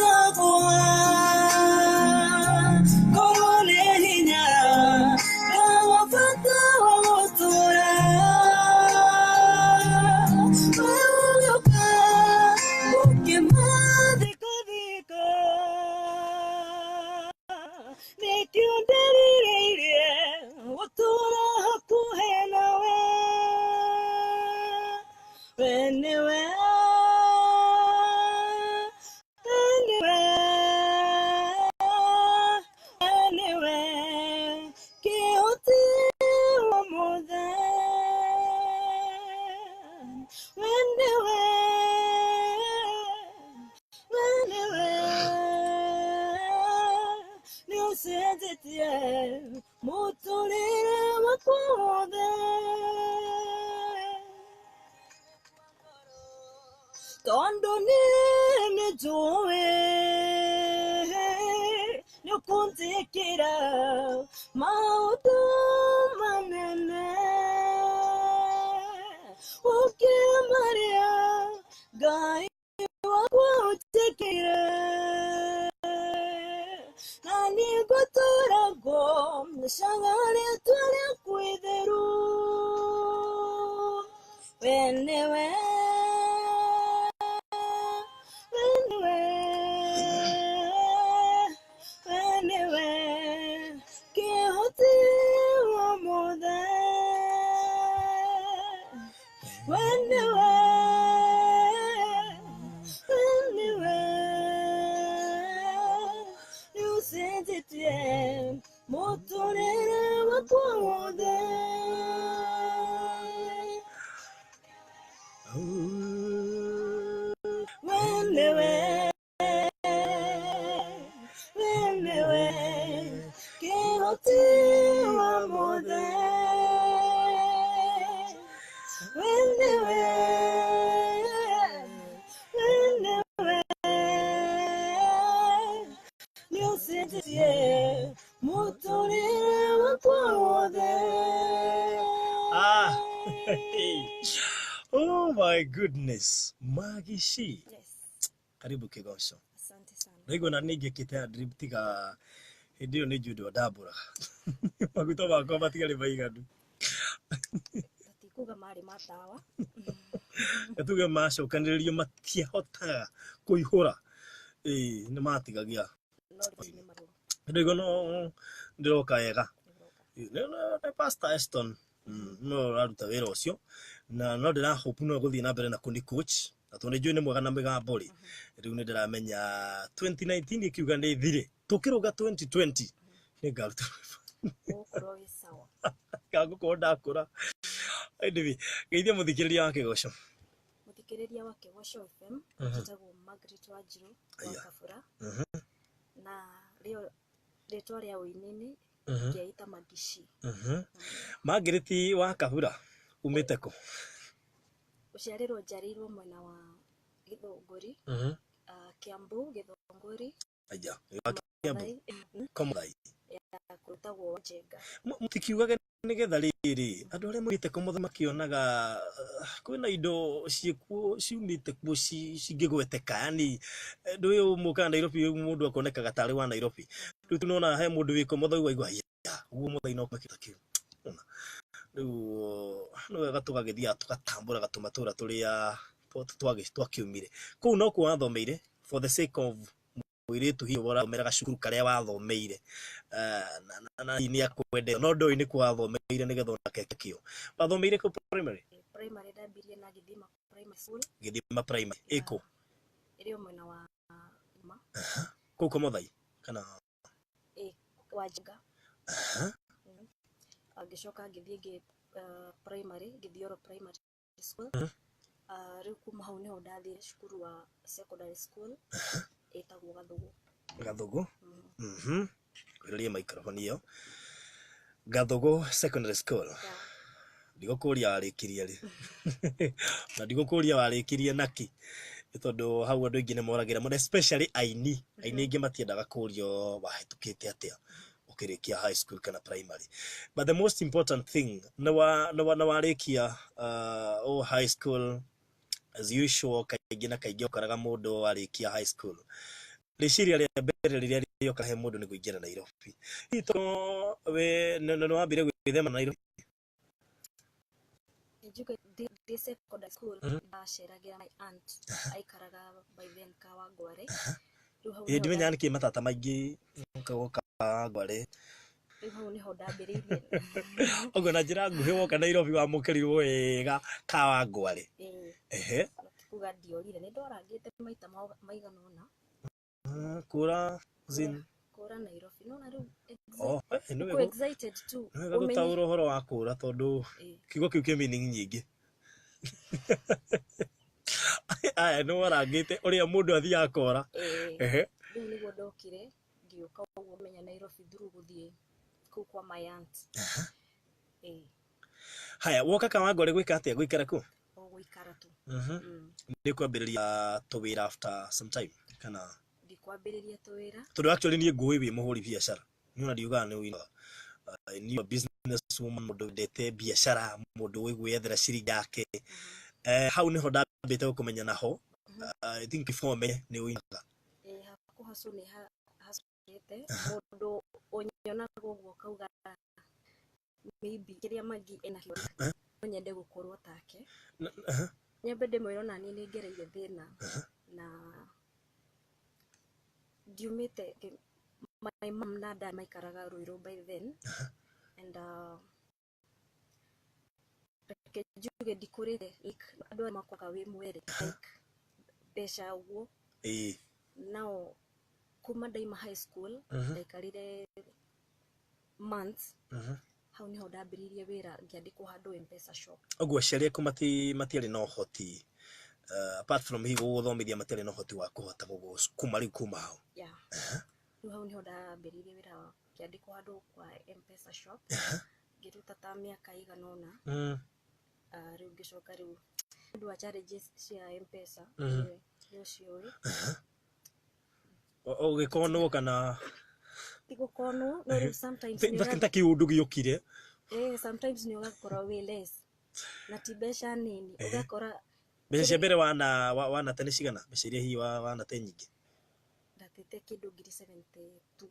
wakwa Korwo nĩ hinya na bata wa gũtũra Ũgĩũka ũkĩmathikathika Nĩkĩo ndĩrirĩirie gũtũũra hakuhĩ nawe We nĩwe We nĩwe We nĩwe kĩhoti wa mothe We nĩwe We nĩwe nĩũcenjetie mũtũrĩre wakwa wothe tondũ niĩ nĩnjũĩ nĩũkũnjĩkĩra maũndũ manene gũkĩra marĩa Ngai wakwa ũnjĩkĩire na nĩngũtũũra ngũcaga rĩtwa rĩaku itheru We nĩwe We nĩwe We nĩwe kĩhoti wa mothe We nĩwe We nĩwe nĩũcenjetie mũtũrĩre wakwa wothe We nĩwe We nĩwe kĩhoti wa mothe We nĩwe We nĩwe nĩũcenjetie mũtũrĩre wakwa wothe Ah, oh my goodness. Magishi. Yes. Karibu Kĩgoco. Asante sana. Ndaigua na ningĩkĩte drip tiga hĩndĩ ĩyo nĩ njũĩ ndambũraga. Maguta makwa matiarĩ maiganu. Tũtikuga marĩ ma tawa. Na tuge macokanĩrĩrio matiahotaga kũihũra. Ĩĩ nĩ matigagia. No rĩu nĩ marũrũ. Ndaigua no ndĩroka wega. Nĩũroka. Nĩ Pastor Eston no ũraruta wĩra ũcio na no ndĩra hope no gũthiĩ na mbere na kũni coach na tondũ nĩ njũĩ nĩ mwega na mĩgambo rĩ rĩu nĩ ndĩramenya 2019 ĩkiuga nĩ thire tũkĩrũga 2020 nĩ ngaruta Ũgũkorwo wĩ sawa. ngagũkorwo ndakũra. Anyway, geithia mũthikĩrĩria wa Kĩgoco. Mũthikĩrĩria wa Kĩgoco FM njĩtagwo Margaret Wanjirũ wa Aya. Kabura na rĩo rĩtwa rĩa ũini-inĩ ngĩita Magishi. Margaret wa Kabura umĩte kũ? Gũciarĩrwo njiarĩirwo mwena wa Gĩthũngũri, Kiambu Gĩthũngũri. Aya, wa Kiambu. Mathai, Komothai. ya gwĩtagwo Wanjenga. Mũtikiugage nĩgetha rĩrĩ andũ arĩa maumĩte Komothai makĩonaga kwĩna indo ciĩkuo ciumĩte kuo cingĩgweteka yani ndũĩ mũkaga Nairobi mũndũ akonekaga tarĩ wa Nairobi rĩu tunaona he mũndũ wĩ Komothai waigua ya ũguo Mũthai no kĩta kĩu. Ũna. Rĩu nĩ wega tũgagĩthiaga tũgatambũraga tũmatũra tũrĩa twakiumire kũu nokuo wathomeire for the sake of mũirĩtu hihi ũrathomera gacukuru karĩa wathomeire na hihi nĩ akwendete no ndũĩ nĩkuo wathomeire nĩgetha onake kĩo wathomeire kũ primary? Primary ndambirie na Gĩthima Primary School. Gĩthima Primary ĩkũ? Ĩrĩ o mwena wa ma Kũu Komothai kana? Ĩ Wanjenga. Ngĩcoka ngĩthiĩ ngĩ primary Gĩthioro Primary School. Rĩu kuma hau nĩho ndathire cukuru wa secondary school ĩtagwo Gathugu. Gathugu. Kwĩrĩria microphone ĩyo. Gathugu Secondary School. Yeah. Ndigũkũria warĩkirie rĩ na ndigũkũria warĩkirie naki nĩ tondũ hau andũ aingĩ nĩ moragĩra mũno, especially aini. Aini aingĩ matiendaga kũrio wahĩtũkĩte atĩa ũkĩrĩkia high school kana primary, but the most important thing nĩ warĩkia oh, high school. As usual, kaingĩ na kaingĩ ũkoraga mũndũ warĩkia high school Rĩciria rĩa mbere rĩrĩa rĩoka he mũndũ nĩ kũingĩra Nairobi. Hihi to we nĩ wambire gwĩthema na Nairobi? Njuge ndĩ secondary school ndaceragĩra my aunt, aikaraga by then Kawangware. Rĩu hau Ĩ, nĩho ndimenyaga nĩkĩ matata maingĩ goka Kawangware. Rĩu hau nĩho ndambĩrĩirie. Ũguo na njĩra nguhĩ, woka Nairobi wamũkĩrirwo wega Kawangware. Ĩĩ. Ehe. Na ti kuga ndiorire, nĩ ndorangĩte maita maigana ũna. Kũra zin Kũra Nairobi nona rĩu Oh, nĩ kũ wega. Excited tu. Nĩ wega gũtaũra ũhoro wa kũra, tondũ kiugo kĩu kĩ meaning nyingĩ. Aya, nĩ warangĩte ũrĩa mũndũ athiaga kora. Ĩĩ. Ehe. Rĩu nĩguo ndokire ngĩũka ũguo menya Nairobi through gũthiĩ kũu kwa my aunt. Ĩĩ. Haya, woka Kawangware gwĩka atĩa? Gũikara kuo? O gũikara tu. Nĩ kwambĩrĩria tũwĩra after some time kana? Ndikwambĩrĩria tũwĩra. Tondũ actually niĩ ngũĩ wĩ mũhũri biacara, niĩ ona ndiugaga nĩ wĩinaga. Niĩ business woman, mũndũ wendete biacara, mũndũ ũĩ gwĩethera ciringi yake. Hau nĩho ndambĩte gũkũmenya naho. I think before menye nĩ ũinaga. Ĩĩ, hakũhacũ nĩ hacũkĩte mũndũ ũnyonaga ũguo kauga maybe kĩrĩa Maggie enakĩo no nyende gũkorwo take. Nyambe ndĩmwĩre ona niĩ nĩ ngereire thĩna na ndiumĩte. My mom na dad maikaraga Ruiru by then and reke njuge ndikũrĩte like andũ arĩa makwaga wĩ mwere, like mbeca ũguo. Nao kuma ndaima high school ndaikarire months. Hau niho ndambĩrĩirie wĩra, ngĩandĩkwo handũ M-Pesa shop. Ũguo aciari aku matiarĩ na ũhoti, apart from hihi gũgũthomithia, matiarĩ na ũhoti wa kũhota gũgũsukuma rĩu kuma hau? Yeah, rĩu hau niho ndambĩrĩirie wĩra, ngĩandĩkwo handũ kwa M-Pesa shop, ngĩruta ta mĩaka ĩigana ũna. Rĩu ngĩcoka rĩu nĩ ũndũ wa challenges cia M-Pesa, nĩ ũciũĩ. Ũgĩkonwo kana? Ti gũkonwo, no rĩu sometimes ta kĩũndũ gĩokire. Sometimes nĩ ũgakora wĩ less na ti mbeca nini, ũgakora. Mbeca cia mbere wanate nĩ cigana? Mbeca iria hihi wanate nyingĩ? Ndatete kĩndũ 72,000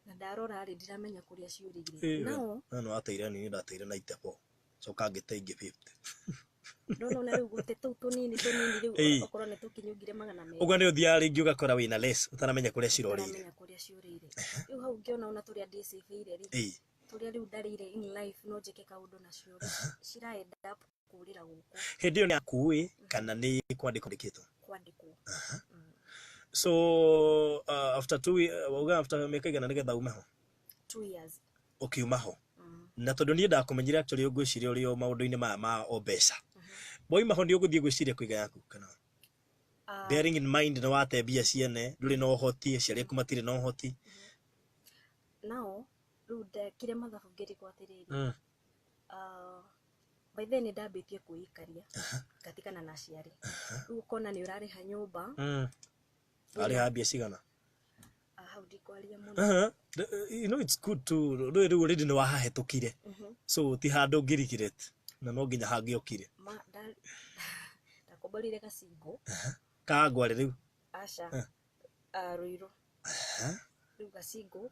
na ndarora rĩ, ndiramenya kũrĩa ciũrĩire. Nao No nĩ wateire nini, ndateire 94, coka ngĩte ingĩ 50. Ndona ona rĩu gũte tũu tũnini tũnini rĩu okorwo nĩ tũkinyũngire 200. Ũguo nĩ ũthiaga rĩngĩ ũgakora wĩna less, ũtaramenya kũrĩa cirorĩire. Ũtaramenya kũrĩa ciũrĩire. Rĩu hau ngĩona ona tũrĩa ndĩcĩbĩire rĩ, tũrĩa rĩu ndarĩire in life no njĩke kaũndũ nacio rĩ, cira end up kũrĩra gũkũ. Hĩndĩ ĩyo nĩ akuĩ kana nĩ kwandĩkwo ndĩkĩtwo? Kwandĩkwo. So after wauga after mĩaka igana nĩgetha ume ho? 2 years. Ũkiuma ho na tondũ niĩ ndakũmenyire actually ngwĩciria ũrĩ o maũndũ-inĩ maya ma o mbeca, wauma ho nĩ ũgũthiĩ gwĩciria kũiga yaku kana? Bearing in mind nĩ wate mbia ciene, ndũrĩ na ũhoti, aciari aku matirĩ na ũhoti. Nao rĩu ndekire mathabu ngĩrigwo atĩrĩrĩ, by then nĩ ndambĩtie kwĩikaria, ngatigana na aciari. Rĩu ũkona nĩ ũrarĩha nyũmba. Arĩha mbia cigana? Ah, hau ndikwaria mũno. Aha. You know it's good to rĩu already nĩ wahahĩtũkire, so ti handũ ũngĩ regret na no nginya hangĩokire. Ma ndakomborire gacingo. Kangware rĩu? Aca, Ruiru. Rĩu gacingo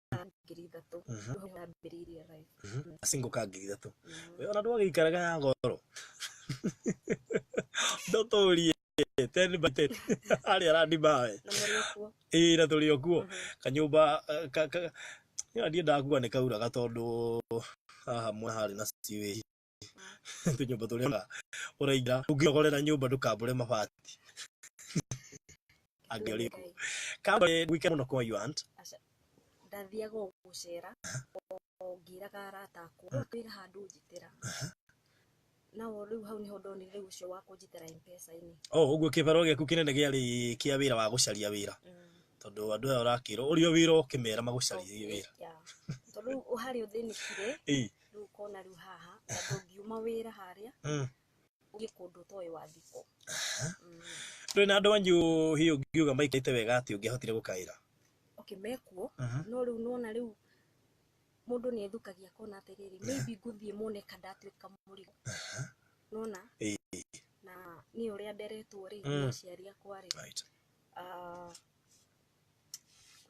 ka 3,000. Rĩu ndambĩrĩirie life. Gacingo ka 3,000? We ona ndwagĩikaraga ya goro, ndũtũrie 10 by 10 harĩa Randi mawe. Na mũrĩ o kuo. Ĩĩ, na tũrĩ o kuo kanyũmba niĩ ndiendaga kuga nĩ kauraga, tondũ haha mwena harĩ na sewage, tũnyũmba tũrĩa ũraingĩra ũngĩogorera nyũmba ndũkambũre mabati angĩũrĩ kuo kamba gwĩka mũno kwa you aunt. Aca, ndathiaga o gũcera, o ngĩraga arata akwa wĩra handũ njĩtĩra nao. Rĩu hau niho ndonire rĩu ũcio wa kũnjĩtĩra M-Pesa-inĩ. Oh, ũguo kĩbarũa gĩaku kĩnene gĩarĩ kĩa wĩra wa gũcaria wĩra, tondũ andũ aya ũrakĩrwo ũrĩ o wĩra ũkĩmera magũcarĩrie wĩra. Yeah. Tondũ rĩu harĩa ũthĩnĩkire, rĩu ũkona rĩu haha na ndũngiuma wĩra harĩa ũthiĩ kũndũ ũtoĩ wathikwo. Ndũrĩ na andũ anyu hihi ũngiuga maikarĩte wega atĩ ũngĩahotire gũkaĩra? Okay, mekuo, no rĩu nona rĩu mũndũ nĩ ethukagia akona atĩrĩrĩ, maybe ngũthiĩ mone ka ndatuĩka mũrigo nona. Na niĩ ũrĩa nderetwo rĩ nĩ aciari akwa rĩ,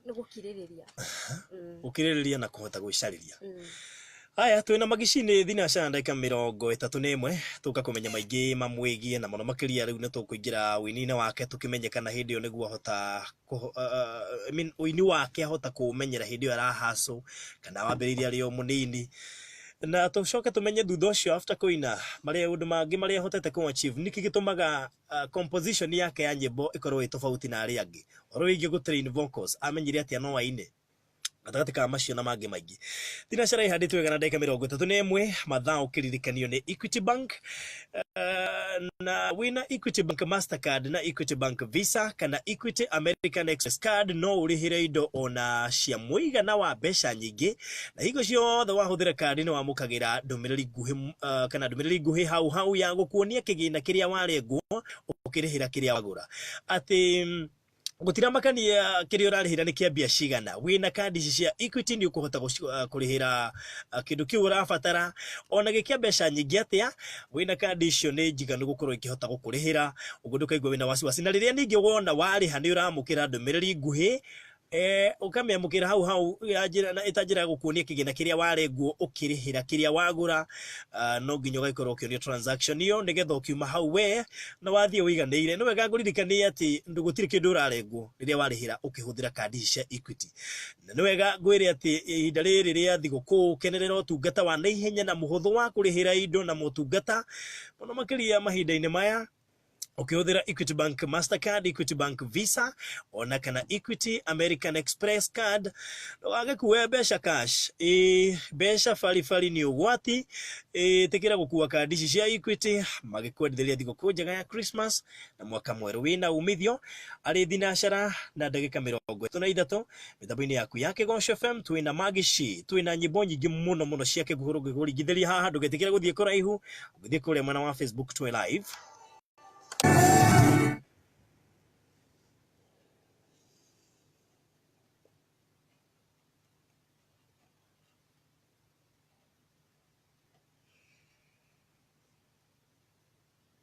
Nĩ gũkirĩrĩria. Gũkirĩrĩria na kũhota gwĩcarĩria. Aya twĩna Magici-inĩ thinacara ndagĩka 31, tũka kũmenya maingĩ mamwĩgiĩ na mũno makĩria rĩu nĩ tũkũingĩra ũini-inĩ wake tũkĩmenye kana hĩndĩ ĩyo nĩguo ahota I mean, ũini wake ahota kũũmenyera hĩndĩ ĩyo arahacũ kana wambĩrĩirie arĩ o mũnini, na tũcoke tũmenye thutha ũcio after kũina marĩa ũndũ mangĩ marĩa ahotete kũ achieve, nĩkĩ gĩtũmaga composition yake ya nyĩmbo ĩkorwo ĩ tofauti na arĩa angĩ, ũhoro wĩgiĩ gũ train vocals amenyire atĩa no aine gatagatĩ ka macio na mangĩ maingĩ. Thinacara ihandĩtwo wega na ndagĩka 31, mathaa ũkĩririkanio nĩ Equity Bank. Na wĩna Equity Bank Mastercard na Equity Bank Visa kana Equity American Express card no ũrĩhĩre indo ona cia mũigana wa mbeca nyingĩ, na hingo ciothe wahũthĩra kandi nĩ wamũkagĩra ndũmĩrĩri nguhĩ kana ndũmĩrĩri nguhĩ hau hau ya gũkuonia kĩgĩna kĩrĩa warengwo ũkĩrĩhĩra kĩrĩa wagũra, atĩ gũtiramakania kĩrĩa ũrarĩhĩra nĩ kĩa mbia cigana. Wĩna kandi ici cia Equity nĩ ũkũhota kũrĩhĩra kĩndũ kĩu ũrabatara ona gĩkĩa mbeca nyingĩ atĩa. Wĩna kandi icio nĩ njiganu gũkorwo ikĩhota gũkũrĩhĩra ũguo ndũkaigua wĩna wasiwasi, na rĩrĩa ningĩ wona warĩha nĩ ũramũkĩra ndũmĩrĩri nguhĩ ũkamĩamũkĩra hau hau ya njĩra na ĩta njĩra ya gũkuonia kĩgĩna kĩrĩa warengwo ũkĩrĩhĩra kĩrĩa wagũra. No nginya ũgagĩkorwo ũkĩonio transaction ĩyo nĩgetha ũkiuma hau we na wathiĩ ũiganĩire. Nĩ wega ngũririkanie atĩ gũtirĩ kĩndũ ũrarengwo rĩrĩa warĩhĩra ũkĩhũthĩra kandi ici cia Equity, na nĩ wega ngwĩre atĩ ihinda rĩrĩ rĩa thigũkũ kenerera ũtungata wa naihenya na mũhũthũ wa kũrĩhĩra indo na motungata mũno makĩria mahinda-inĩ maya ũkĩhũthĩra Equity Bank Mastercard, Equity Bank Visa ona kana Equity American Express card. Ndũgage kuoya mbeca cash, ĩ mbeca baribari nĩ ũgwati. Ĩtĩkĩra gũkua kandi ici cia Equity magĩkwendithĩria thigũkũ njega ya Christmas na mwaka mwerũ wĩna umithio. Arĩ thinacara na ndagĩka 33 mĩtambo-inĩ yaku ya Kĩgoco FM twĩna Magici, twĩna nyĩmbo nyingĩ mũno mũno ciake ngũringithĩria haha. Ndũgetĩkĩre gũthiĩ kũraihu, ũgĩthiĩ kũrĩa mwena wa Facebook twĩ live.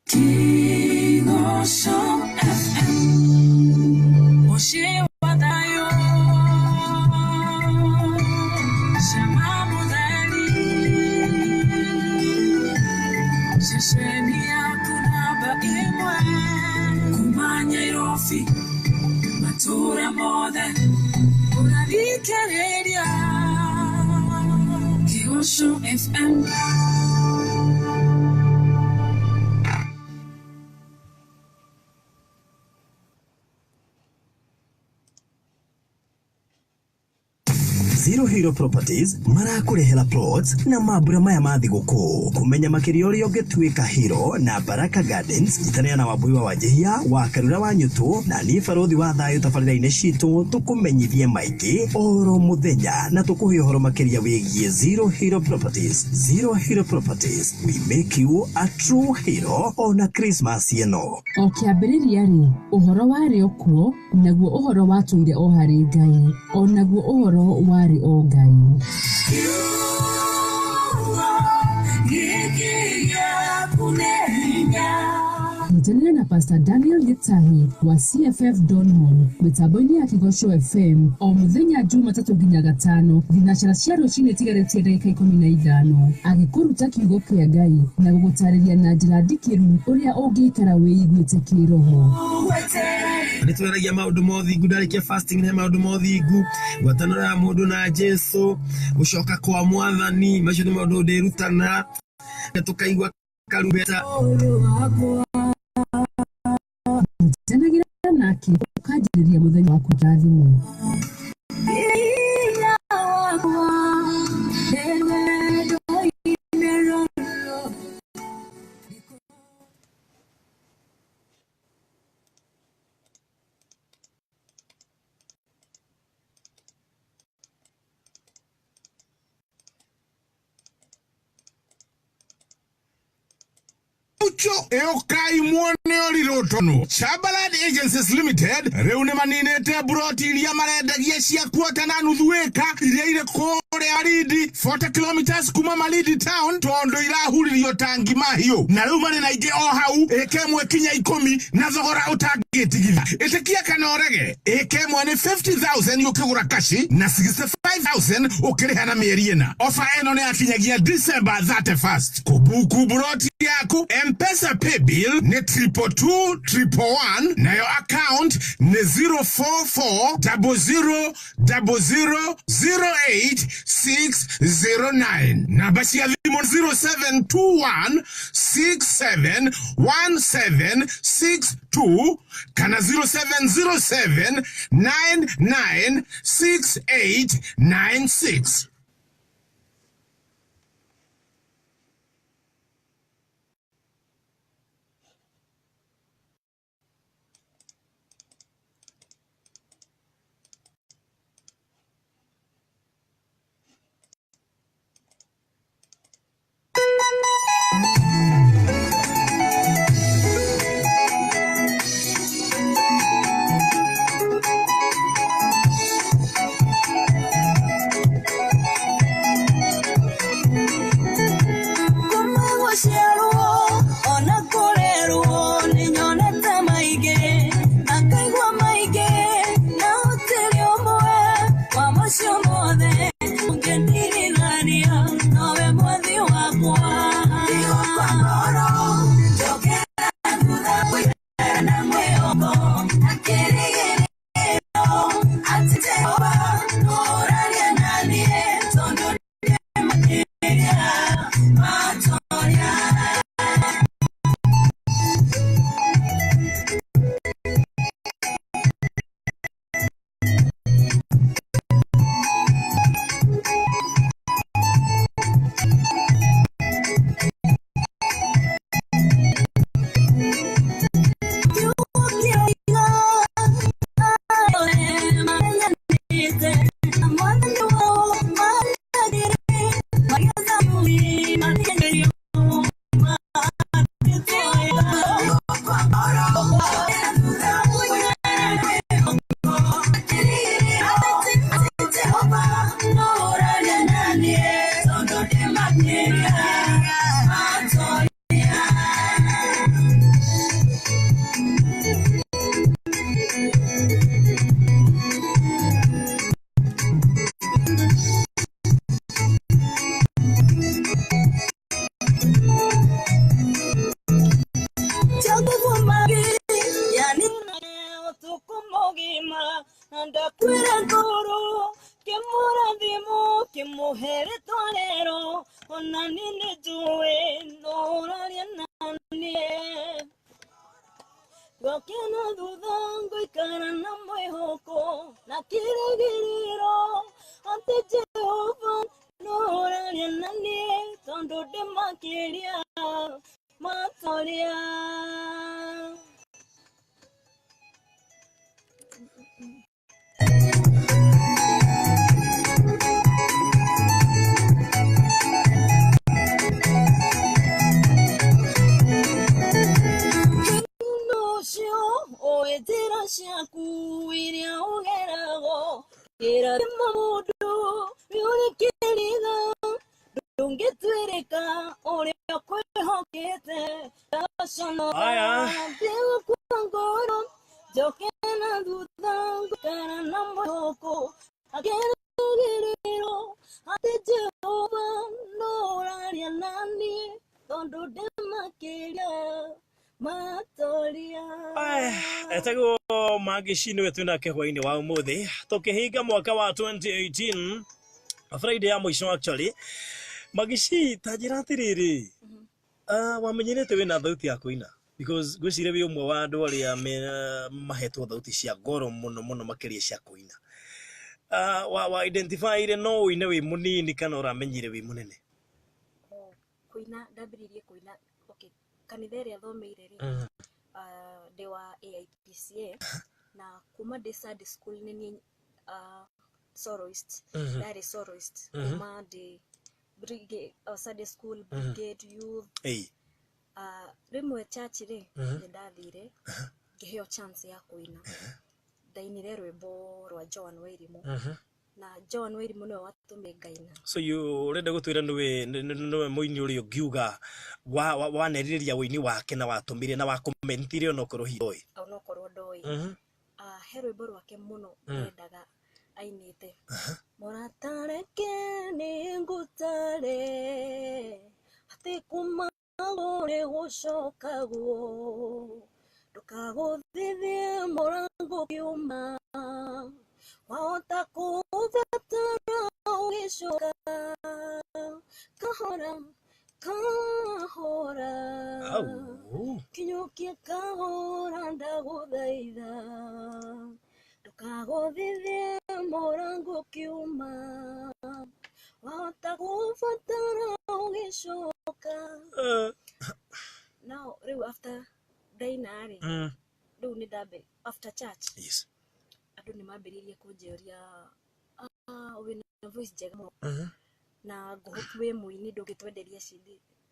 Kĩgoco FM, mũciĩ wa thayũ, cama mũtheri, ceceni yaku namba ĩmwe, kuma Nyairobi matũũra mothe ũrathikĩrĩria Kĩgoco FM. Zero Hero Properties marakũrehera plots na mambura maya ma thigũkũ. Kũmenya makĩria ũrĩa ũngĩtuĩka hero na Baraka Gardens, nyitanĩra na Wambui wa Wanjihia wa Karura wa Nyutu na niĩ barũthi wa thayũ tabarĩra-inĩ citũ, tũkũmenyithie maingĩ oro mũthenya na tũkũhe ũhoro makĩria wĩgiĩ Zero Hero Properties. Zero Hero Properties, we make you a true hero ona Christmas ĩno. O kĩambĩrĩria-rĩ, ũhoro warĩ o kuo, naguo ũhoro watũire o harĩ Ngai, o naguo ũhoro warĩ o Ngai. Kiugo gĩkĩ gĩaku nĩ hinya. Nyitanĩra na Pastor Daniel Gĩtahi wa CFF Donholm mĩtambo-inĩ ya Kĩgoco FM o mũthenya Jumatatũ nginya Gatano thinacara cia rũcinĩ itigarĩtie ndagĩka 15, agĩkũruta kiugo kĩa Ngai na gũgũtarĩria na njĩra ndikĩru ũrĩa ũngĩikara wĩiguĩte kĩroho. Wetereri Nĩ twaragia maũndũ ma ũthingu. Ndarĩkia fasting nĩ maũndũ ma ũthingu, ngwatanĩro ya mũndũ na Jesu, gũcoka kwa Mwathani, macio nĩ maũndũ ndĩrutana na tũkaigua karumbeta. Nyitanagĩra nake ũkanjĩrĩria mũthenya waku kĩrathimo. Hinya wakwa nĩ wendo-inĩ rũrũ. Ucho eukai muone orirotono Chamberlain Agencies Limited riu ni maninite buroti iria marendagia cia kuota na nuthu ĩka iria irĩ kũrĩa ya Malindi 40 kilometers kuma Malindi town tondu irahuririo tangi mahiũ na rĩu marĩ na ingĩ o hau ĩka ĩmwe kinya 10 na thogora ũtangĩtigitha. Ĩtĩkia kana ũrege, ĩka ĩmwe nĩ 50,000 ũkĩgũra kashi na 65,000 ũkĩrĩha na mĩeri 4. Ofa ĩno nĩ yakinyagia December 31st. Kũbuku buroti yaku M-Pesa paybill nĩ 222 111 nayo account nĩ 044 00 00 08609. Namba cia thimũ 0721 67 1762 kana 0707 99 6896. Kuma gũciarwo ona kũrerwo nĩnyonete maingĩ na ngaigua maingĩ na gũtirĩ ũmwe wa macio mothe ũngĩndirithania nowe mwathi wakwa. Ndigũkua ngoro njokera thutha gũikara na mwĩhoko na kĩrĩgĩrĩro atĩ Jehova nĩ ũraria na niĩ tondũ ndĩmakĩria matoria. Kiugo kĩroiga mamenyanĩte na mwathani wao managĩrĩ magĩthamuri makĩgerio matitoya. Kwa ngoro thutha gũikara mwĩhoko atĩ Jehova no ũraria na niĩ tondũ ndĩmakĩria matoria. Yani utuku mũgima na ndakwĩra ngoro kĩmũrathimo kĩmũhe rĩtwa rĩero ona niĩ nĩnjũĩ no ũraria na niĩ. Ngokena thutha ngũikara na mwĩhoko na kĩrĩgĩrĩro atĩ Jehova no ũraria na niĩ tondũ ndĩmakĩria matoria. Ũndũ ũcio ũĩ njĩra ciaku iria ũgeragwo kĩrathimo mũndũ ũrĩ kĩriga ndũngĩtuĩrĩka ũrĩa ũkwĩhokete ndaconoka. Aya. Ndigũkua ngoro njoke na thutha ngũikara na mwĩhoko akĩrĩgĩrĩro atĩ Jehova no ũraria na niĩ tondũ ndĩmakĩria matoria. Etagwo Magici nĩwe twĩnake hwainĩ wa ũmũthĩ tũkĩhinga mwaka wa 2018 Friday ya mũico actually. Magici, ta njĩra atĩrĩrĩ, wamenyerete wĩna thauti ya kũina because ngwĩciria wĩ ũmwe wa andũ arĩa mahetwo thauti cia goro mũno mũno makĩria cia kũina. Wa identifyire no ũine wĩ mũnini kana ũramenyire wĩ mũnene? Kũina ndambĩrĩirie kũina, okay, kanitha ĩrĩa thomeire rĩ, ndĩ wa AIPCA na kuma ndĩ Sunday school nĩ niĩ soloist, ndarĩ soloist kuma ndĩ brigade, Sunday school brigade youth. Rĩmwe church rĩ nĩ ndathire ngĩheo chance ya kũina, ndainire rwĩmbo rwa Joan Wairimu. Na John Wairimu nĩwe watũmire ngaina. So you ũrenda gũtwĩra nĩwe nĩwe mũini ũrĩa ũngiuga wanerirĩria ũini wake na watũmire na wakomentire onokorwo hihi ndoĩ? Onokorwo ndoĩ. Ah, he rwĩmbo rwake mũno ndendaga ainĩte, "Mũrata reke nĩ ngũtare atĩ kuma kũrĩ gũcokagwo, ndũkagũthithie mũrango ũkiuma, wahota kũbatara ũgĩcoka kahora kahora." Au. "Kinyũkia kahora, ndagũthaitha, ndũkagũthithie mũrango ũkiuma, wahota kũbatara ũgĩcoka." Now rĩu after ndaina rĩ, rĩu nĩ ndambe after church, andũ nĩ mambĩrĩirie kũnjĩũria, "Ah, wĩna voice njega mũno na ngũhope wĩ mũini, ndũngĩtwenderia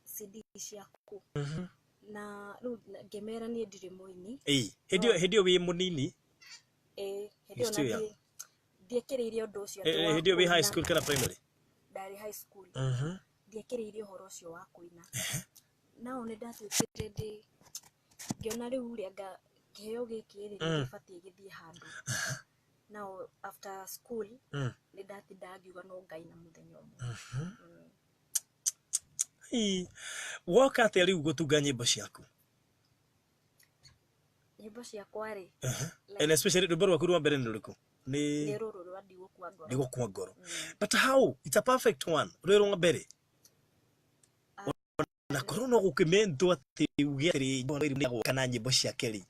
CD ciaku?" Na rĩu ngĩmera niĩ ndirĩ mũini. Ĩĩ, hĩndĩ ĩyo wĩ mũnini? Ĩĩ, hĩndĩ You ĩyo still na young. Ndiekĩrĩire ũndũ ũcio atĩ wa Hĩndĩ ĩyo wĩ high kũina. school kana primary? Ndarĩ high school. Ndiekĩrĩire ũhoro ũcio wa kũina. Nao nĩ ndatuĩkire ndĩ ngĩona rĩu rĩ, anga kĩheo gĩkĩ rĩ, nĩ gĩbatiĩ gĩthiĩ handũ. Now after school nĩ ndatindaga ngiuga no ngaina mũthenya ũmwe. Ii, woka atĩa rĩu gũtunga nyĩmbo ciaku? Nyĩmbo ciakwa rĩ, And especially rwĩmbo rwaku rwa mbere nĩ rũrĩkũ? Nĩ Nĩ rũrũ rwa "Ndigũkua Ngoro". "Ndigũkua Ngoro". But how it's a perfect one, rwĩ rwa mbere, na korwo no gũkĩmentwo atĩ uge atĩrĩ kana nyĩmbo ciake rĩ.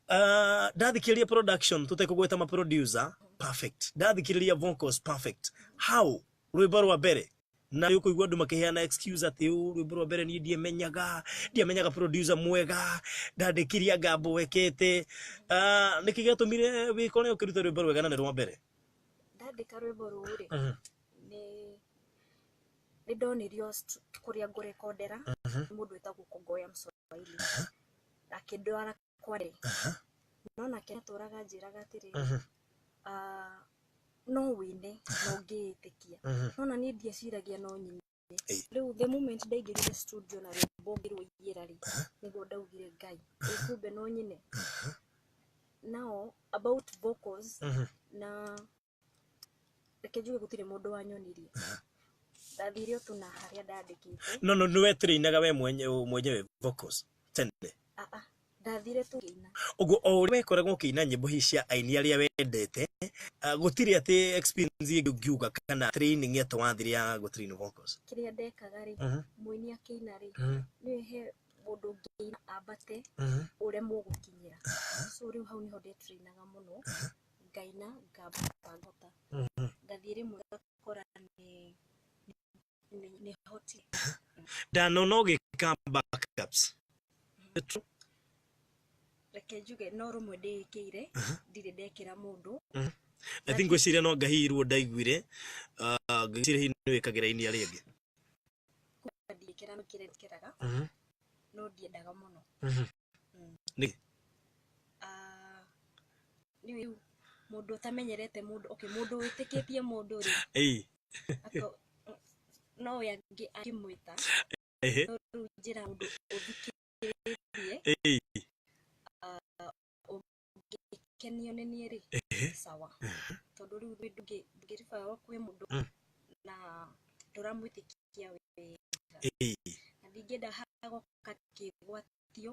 Ah, ndathikĩrĩria production, tũtekũgweta ma producer, perfect. Ndathikĩrĩria vocals, perfect. How rwĩmbo rwa mbere na nĩ ũkũigua andũ makĩheana excuse atĩ ũ rwĩmbo rwa mbere niĩ ndiamenyaga producer mwega, ndandĩkirie anga mboekete. Ah, nĩkĩ gĩatũmire wĩkore ũkĩruta rwĩmbo rwega na nĩ rwa mbere? Ndandĩka rwĩmbo rũu rĩ, nĩ ndonirio kũrĩa ngũrekondera nĩ mũndũ wĩtagwo Kongoya Mswahili, akĩndwara kware, no nake atũraga njĩraga atĩrĩrĩ, "Ah, no wĩine na ũngĩĩtĩkia." Nona niĩ ndieciragia no nyine. Rĩu the moment ndaingĩrire studio na rwĩmbo ngĩrũiyĩra rĩ, nĩguo ndaugire, "Ngai, ĩ kumbe no nyine." Now about vocals, na reke njuge gũtirĩ mũndũ wanyonirie, ndathire o tu na harĩa ndandĩkĩte. No nĩ wetrainaga we mwenyewe vocals tene? Ah ah, ndathire tu ngĩina. Ũguo o ũrĩa wekoragwo ũkĩina nyĩmbo hihi cia aini arĩa wendete, ah, gũtirĩ atĩ experience ĩngĩ ũngiuga kana training atĩ wathire ya gũtrain vocals? Kĩrĩa ndekaga rĩ, mũini akĩina rĩ, nĩ he mũndũ ũngĩina ambate ũremwo gũkinyĩra, so rĩu hau nĩho ndetrainaga mũno, ngaina, ngambata, ngahota, ngathiĩ rĩmwe ngakora nĩ hotire. Ndanona ũgĩka backups. Reke njuge no rũmwe ndĩĩkĩire, ndirĩ ndekĩra mũndũ. I think ngwĩciria no ngahirwo ndaiguire, ah, ngwĩciria hihi nĩ wĩkagĩra aini arĩa angĩ. Ndiĩkĩra, kĩrĩa njĩkĩraga, no ndiendaga mũno. Nĩ Ah, nĩ rĩu mũndũ ũtamenyerete mũndũ, okay, mũndũ wĩtĩkĩtie mũndũ rĩ, no we angĩmwĩta, no rĩu njĩra mũndũ ũthikĩrĩirie, ũngĩkenio nĩ niĩ rĩ, sawa, tondũ rĩu ndũngĩribawo kwĩ mũndũ na ndũramwĩtĩkia wega, na ndingĩenda hagoka kĩgwatio.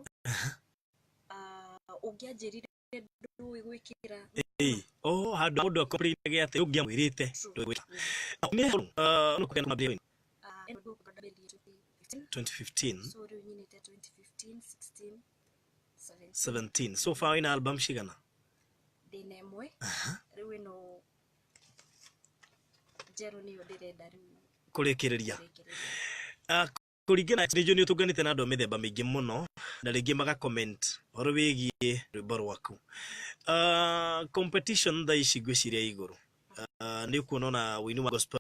Ah, ũngĩanjĩrire ndũĩ gwĩkĩra. Ĩĩ. Oh, handũ mũndũ akomplainage atĩ ũngĩamwĩrĩte ndũĩ gwĩka. Nĩ no kũgĩa na mambĩrĩrio. Ah, ĩno ndambĩrĩirie 2015. 2015. So rĩu nyinĩte 2015, 16, 17. 17. So far wĩna album cigana? Ndĩna ĩmwe rĩu, ĩno njerũ nĩyo ndĩrenda rĩu kũrĩkĩrĩria. Kũrĩkĩrĩria. Ah, kũringana nĩ njũĩ nĩ ũtũnganĩte na andũ a mĩthemba mĩingĩ mũno na rĩngĩ maga comment ũhoro wĩgiĩ rwĩmbo rwaku. Competition thaa ici ngwĩciria igũrũ, nĩ ũkuona ona ũini wa gospel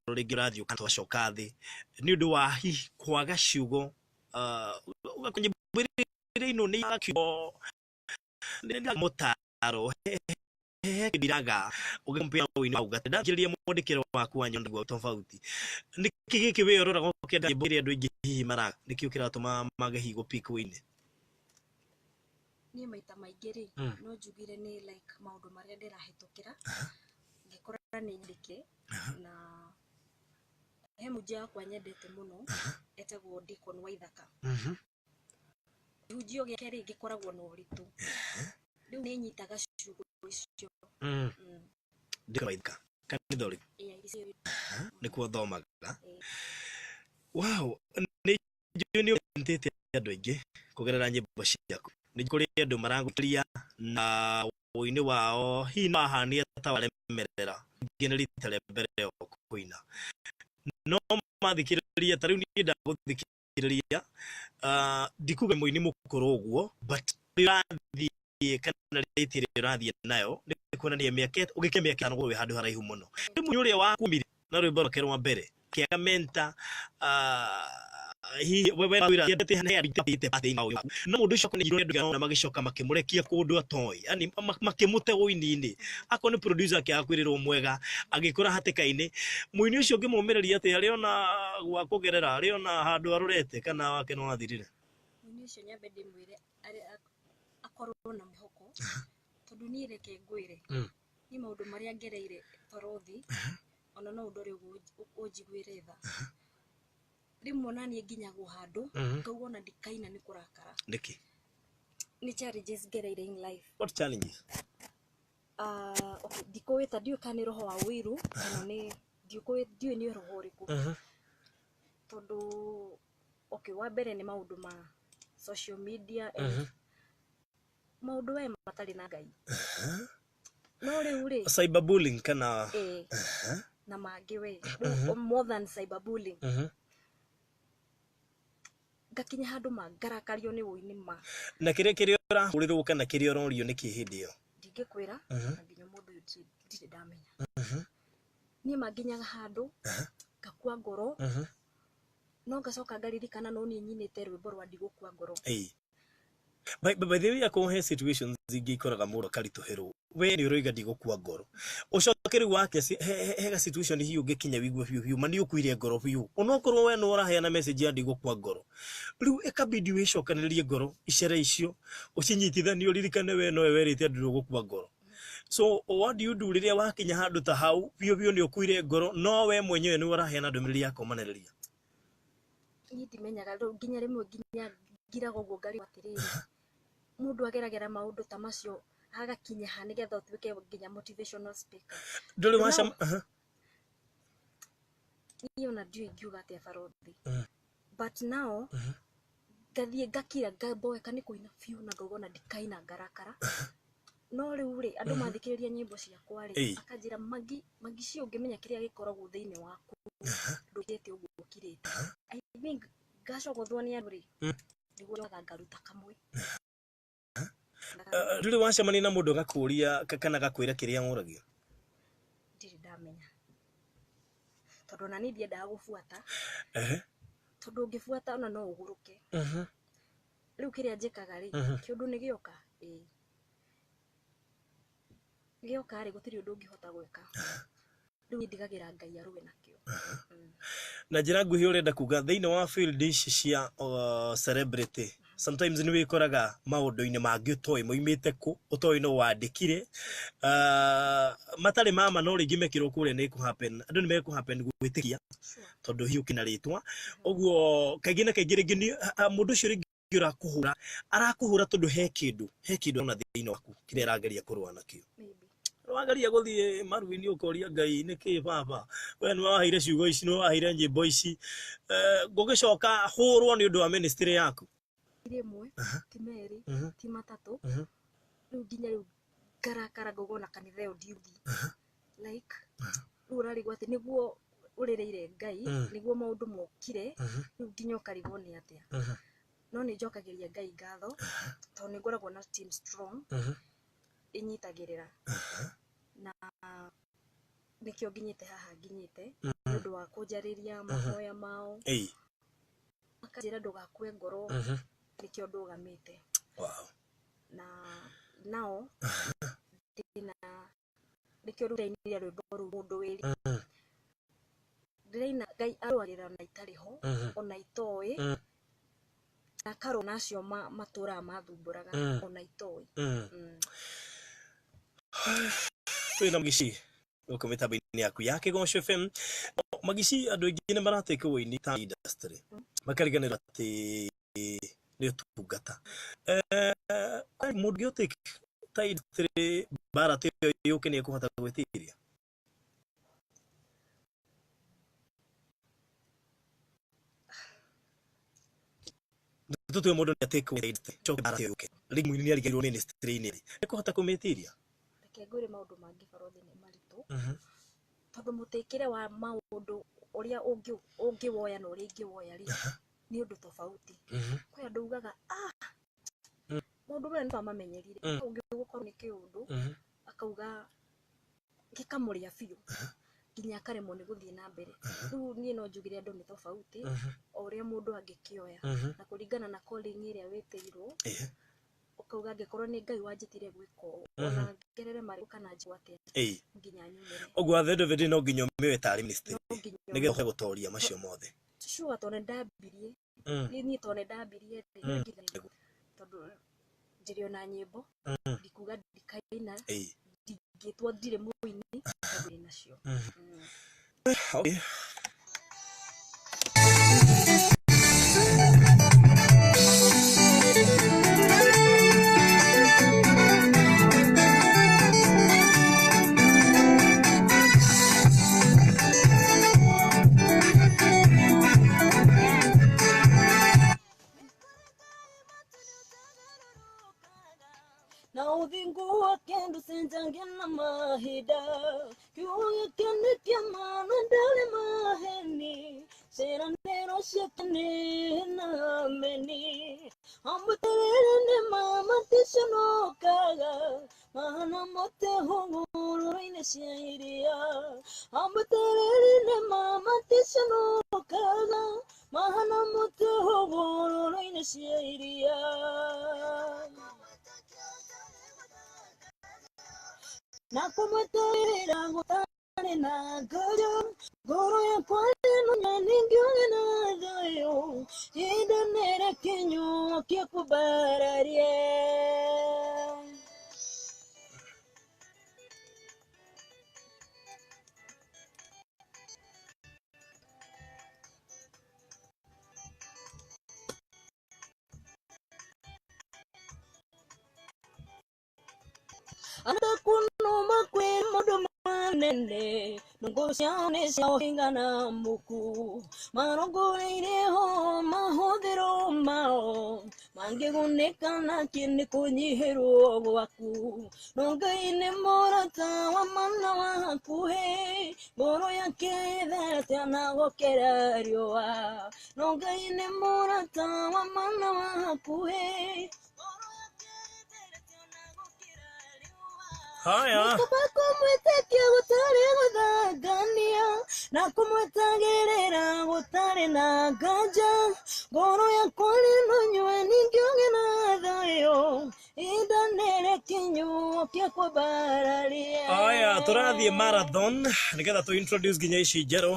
rĩngĩ ũrathiĩ ũgacoka thĩ nĩ ũndũ wa hihi kwaga ciugo, ũgakora nyĩmbo iria irainwo nĩ kiugo nĩ mũtaro. He kĩndiraga ũgĩkompea ũini wa ugate ndathikĩrĩria mwandĩkĩre waku wa nyondo tofauti. Nĩkĩ gĩkĩ we ũroraga ũkĩenda nyĩmbo iria andũ aingĩ hihi maraka, nĩkĩo kĩratũma mage hihi gũpick ũini? Niĩ maita maingĩ rĩ, no njugire nĩ like maũndũ marĩa ndĩrahĩtũkĩra, ngĩkora nĩ nyandĩke. Na he mũhunjia wakwa nyendete mũno etagwo Deacon Waithaka. Kĩhunjio gĩake rĩ, gĩkoragwo na ũritũ, rĩu nĩ nyitaga ciugo icio. Deacon Waithaka, kanitha ũrĩkũ? AIC. Nĩkuo thomaga? Ĩĩ. Wow, nĩ njũĩ nĩ ũrentĩte andũ aingĩ kũgerera nyĩmbo ciaku. Nĩ kũrĩ andũ maragũtĩria na ũini wao, hihi no wahania ta waremerera, rĩngĩ nĩ rita rĩa mbere yao kũina, no mathikĩrĩria ta rĩu niĩ ndagũthikĩrĩria, ndikuga mũini mũkũrũ ũguo, but ũrathiĩ kana rĩti ĩrĩa ũrathiĩ nayo nĩ kuonania mĩaka ũgĩkinya mĩaka 5 wĩ handũ haraihu mũno. Rĩu mũini ũrĩa wakumire na rwĩmbo rwake rwa mbere kĩaga menta, hihi we wĩra thĩinĩ wa ũini waku, no mũndũ ũcio akorwo nĩ andũ na magĩcoka makĩmũrekia kũndũ atoĩ, yani makĩmũte ũini-inĩ, akorwo nĩ producer akĩaga kwĩrĩrwo mwega, agĩkora hatĩka-inĩ. Mũini ũcio ũngĩmũmĩrĩria atĩa arĩ ona gwa kũgerera, arĩ ona handũ arorete, kana wake no wathirire? Mũini ũcio nyambe ndĩmwĩre akorwo na mwĩhoko, tondũ niĩ reke ngwĩre, niĩ maũndũ marĩa ngereire torothi, ona no ũndore ũguo ũnjiguĩre tha. Rĩmwe ona niĩ nginyagwo handũ ngauga ona ndikaina nĩ kũrakara. Nĩkĩ? Nĩ challenges ngereire in life. What challenges? Okay, ndikũwĩta, ndiũĩ kana nĩ roho wa ũiru kana nĩ ndiũĩ, ndiũĩ nĩ roho ũrĩkũ, tondũ okay, wa mbere nĩ maũndũ ma social media and maũndũ we matarĩ na Ngai, no rĩu rĩ Cyberbullying kana? Ĩĩ, na mangĩ we. Rĩu more than cyberbullying, ngakinya handũ ma ngarakario nĩ ũini ma. Na kĩrĩa ũrahũrĩrwo kana kĩrĩa ũrorio nĩ kĩ hĩndĩ ĩyo? Ndingĩkwĩra, na nginya ũmũthĩ ũyũ ndirĩ ndamenya. Niĩ manginyaga handũ ngakua ngoro, no ngacoka ngaririkana no niĩ nyinĩte rwĩmbo rwa "Ndigũkua Ngoro". Ĩĩ. By the way, akorwo he situations ingĩ ikoraga mũndũ akaritũhĩrwo, we nĩ ũroiga "Ndigũkua ngoro", ũcoke rĩu wake he ga situation hihi ũngĩkinya wigue biũ biũ ma nĩ ũkuire ngoro biũ, onokorwo we nĩ ũraheana message ya "Ndigũkua ngoro", rĩu ĩkabidi wĩcokanĩrĩrie ngoro icere icio, ũcinyitithanie, ũririkane we nowe werĩte andũ ndũgũkua ngoro. So what do you do rĩrĩa wakinya handũ ta hau biũ biũ nĩ ũkuire ngoro, no we mwenyewe nĩ ũraheana ndũmĩrĩri ya kũmanĩrĩria? Niĩ ndimenyaga rĩu, nginya rĩmwe nginya ngiraga ũguo ngarigwo atĩrĩrĩ, mũndũ ageragera maũndũ ta macio agakinya ha nĩgetha ũtuĩke nginya motivational speaker? Ndũrĩ wacama? Aha. Niĩ ona ndiũĩ ingiuga atĩa, barothi, but now ngathiĩ ngakira, ngamboeka nĩ kũina biũ, na ngauga ona ndikaina, ngarakara. No rĩu rĩ, andũ mathikĩrĩria nyĩmbo ciakwa rĩ, akanjĩra, "Magi, Magi cio, ũngĩmenya kĩrĩa gĩkoragwo thĩinĩ waku, ndũkĩte ũguo ũkirĩte." I think ngacogothwo nĩ andũ rĩ, nĩguo njokaga ngaruta kamwe. Ndũrĩ wacemania na mũndũ agakũria kana agakwĩra kĩrĩa ũragio? Ndirĩ ndamenya, tondũ ona niĩ ndiendaga gũbuata, tondũ ũngĩbuata ona no ũgũrũke. Rĩu kĩrĩa njĩkaga rĩ, kĩũndũ nĩ gĩoka, ĩĩ gĩoka rĩ, gũtirĩ ũndũ ũngĩhota gwĩka. Rĩu niĩ ndigagĩra Ngai arũe nakĩo. Na njĩra nguhĩ, ũrenda kuga thĩinĩ wa field ici cia celebrity, sometimes nĩ wĩkoraga maũndũ-inĩ mangĩ ũtoĩ moimĩte kũ, ũtoĩ no wandĩkire, matarĩ mama, no rĩngĩ mekĩrwo kũrĩa nĩ kũ happen, andũ nĩ mekũ happen gwĩtĩkia, tondũ hihi ũkĩna rĩtwa ũguo. Kaingĩ na kaingĩ rĩngĩ nĩ mũndũ ũcio rĩngĩ ũrakũhũra, arakũhũra tondũ he kĩndũ ona thĩinĩ waku kĩrĩa arageria kũrũa nakĩo. Maybe. Wageria gũthiĩ maru-inĩ, ũkoria Ngai, "Nĩkĩ baba? We nĩ waheire ciugo ici, nĩ waheire nyĩmbo ici, ngũgĩcoka hũrwo nĩ ũndũ wa ministry yaku?" Ti rĩmwe, ti merĩ, ti matatũ. Rĩu nginya rĩu ngarakara, ngauga ona kanitha ĩyo ndiũthiĩ. Like rĩu ũrarigwo atĩ nĩguo ũrĩrĩire Ngai, nĩguo maũndũ mokire, rĩu nginya ũkarigwo nĩ atĩa. No nĩ njokagĩria Ngai ngatho, tondũ nĩ ngoragwo na team strong ĩnyitagĩrĩra, na nĩkĩo nginyĩte haha nginyĩte, nĩ ũndũ wa kũnjarĩria mahoya mao, makanjĩra, "Ndũgakue ngoro." Nĩkĩo ndũgamĩte. Na nao ndĩna Nĩkĩo rĩu ndainire rwĩmbo rũu mũndũ wĩri. Ndĩraina Ngai arũagĩrĩra ona itarĩ ho, ona itoĩ, na akarũa na acio matũraga mathumbũraga ona itoĩ. Twĩna Magici gũkũ mĩtambo-inĩ yaku ya Kĩgoco FM. Magici, andũ aingĩ nĩ maratĩka ũini ta industry, makariganĩrwo atĩ nĩ ũtungata. Mũndũ ũngĩũtĩka ta industry mbara ta ĩyo yũke, nĩ ekũhota gwĩtiria? Tũtue mũndũ nĩ atĩkwo industry, coke mbara ta ĩyo yũke, rĩngĩ mũini nĩ ariganĩirwo nĩ industry-inĩ rĩ, ekũhota kũmĩtiria? Reke ngwĩre, maũndũ mangĩ barothi nĩ maritũ, tondũ mũtĩkĩre wa maũndũ ũrĩa ũngĩwoya na ũrĩa ingĩwoya rĩ, nĩ ũndũ tofauti. Kwĩ andũ ugaga, "Ah, maũndũ maya nĩtwamamenyerire." Ũngĩ gũkorwo nĩ kĩũndũ akauga gĩkamũrĩa biũ nginya akaremwo nĩ gũthiĩ na mbere. Rĩu niĩ no njugire andũ nĩ tofauti, o ũrĩa mũndũ angĩkĩoya na kũringana na calling ĩrĩa wĩtĩirwo. Ũkauga angĩkorwo nĩ Ngai wanjĩtire gwĩka ũũ, ona ngerere marĩkũ kana njigua atĩa, nginya nyumĩre. Ũguo at the end of the day no nginya ũmĩoe tarĩ ministry, No nginya. nĩgetha ũhote gũtoria macio mothe. Sure, tondũ nĩndambirie, niĩ tondũ nĩndambirie rĩ, nginya tondũ njĩrĩ ona nyĩmbo ndikuga ndikaina, ndingĩtwo ndirĩ mũini tondũ ndĩ nacio. Okay. Na ũthingu wake ndũcenjagia na mahinda, kiugo gĩake nĩ kĩa ma na ndarĩ maheni, ciĩranĩro ciake nĩ na ameni. Amweterere nĩ ma maticonokaga, mahana mũtĩ hũgũrũrũ-inĩ cia iria. Amweterere nĩ ma maticonokaga, mahana mũtĩ hũgũrũrũ-inĩ cia iria. Na kũmweterera gũtarĩ na nganja, ngoro yakwa ĩno ningĩũgĩ na thayũ, ihinda nĩrĩkinyu kĩkũmbararie. Andũ kunuma kwĩ maũndũ manene, ndongo ciao nĩ cia ũhinga na muku, marongoreirie ho mahũthĩro mao, mangĩgunĩka nakĩ nĩ kũnyihĩrwo gwaku. No Ngai nĩ mũrata wa mana wa hakuhĩ, ngoro yake ĩtherete ona gũkĩra riũa. No Ngai nĩ mũrata wa mana wa hakuhĩ, ngoro yake ĩtherete ona gũkĩra riũa. Haya. Nĩkũba kũmwĩtĩkia gũtarĩ gũthangania, na kũmwetagĩrĩra gũtarĩ na nganja, ngoro yakwa rĩno nyue ningĩũgĩ na thayũ, ihinda nĩrĩkinyu kĩkwambararia. Aya, tũrathiĩ marathon nĩgetha tũ introduce nginya ici njerũ,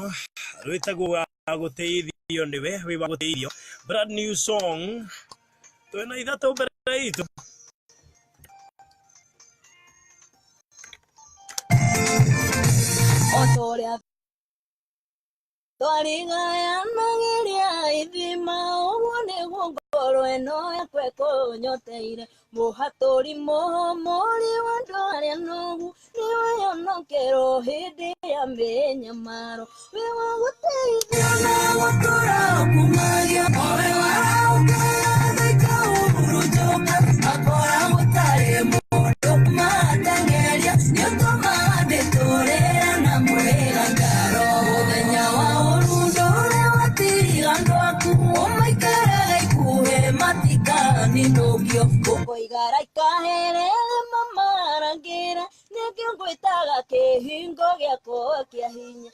rwĩtagwo wa gũteithio nĩwe, wĩ wa gũteithio, brand new song. Twĩna ithatũ mbere itũ. O ta ũrĩa twarigayanagĩria ithima, ũguo nĩguo ngoro ĩno yakwa ĩkũnyoteire. Mũhatũri mũhũmũri wa andũ arĩa nogu, nĩwe honokero hĩndĩ ya mĩnyamaro, wĩ wa gũteithio na gũtũra kumagio owe warauka hurunjuka akora gũtarĩ mũndũ kũmateng'eria, nĩũtũmaga ndĩtũrĩre na mwĩgangaro. Mũthenya wa ũru ndũrĩ watiga andũ aku, ũmaikaraga ikuhĩ matikaninũkio. Ũkoiga raikaherere mamarangĩra, nĩkĩo ngwĩtaga kĩhingo gĩakwa kĩa hinya.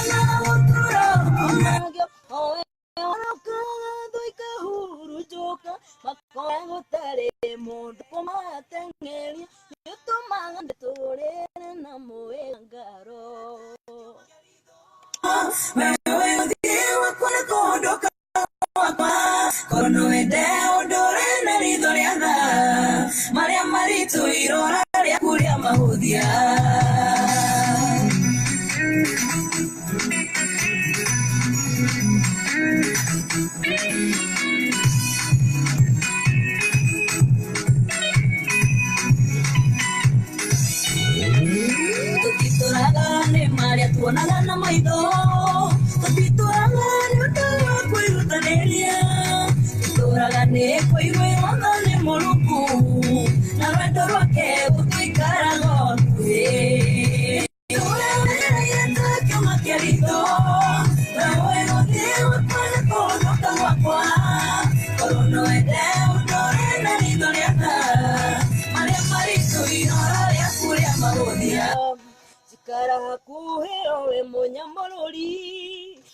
Na gũtũra Kumagio owe warokaga thũ ikahurunjũka, makora gũtarĩ mũndũ kũmateng'eria, nĩũtũmaga ndĩtũrĩre. Wewe ũthiĩ wakwa na kũhũndũka gwakwa. Korwo no wende ũndore na ritho rĩa tha, marĩa maritũ irora rĩaku rĩa mahũthia. Tũtitũraga nĩ marĩa tuonaga na maitho, tũtitũraga nĩ ũndũ wa kwĩrutanĩria, tũtũraga nĩ kũiguĩrwo tha nĩ Mũrungu, na rwendo rwake gũtũikaraga hakuhĩ. Tũremereire ta kĩũma kĩa ritho, wewe ũthiĩ wakwa na kũhũndũka gwakwa. Korwo no wende ũndore na ritho rĩa tha, marĩa maritũ irora rĩaku rĩa mahũthia. Ikara hakuhĩ owe mũnyamũrũri,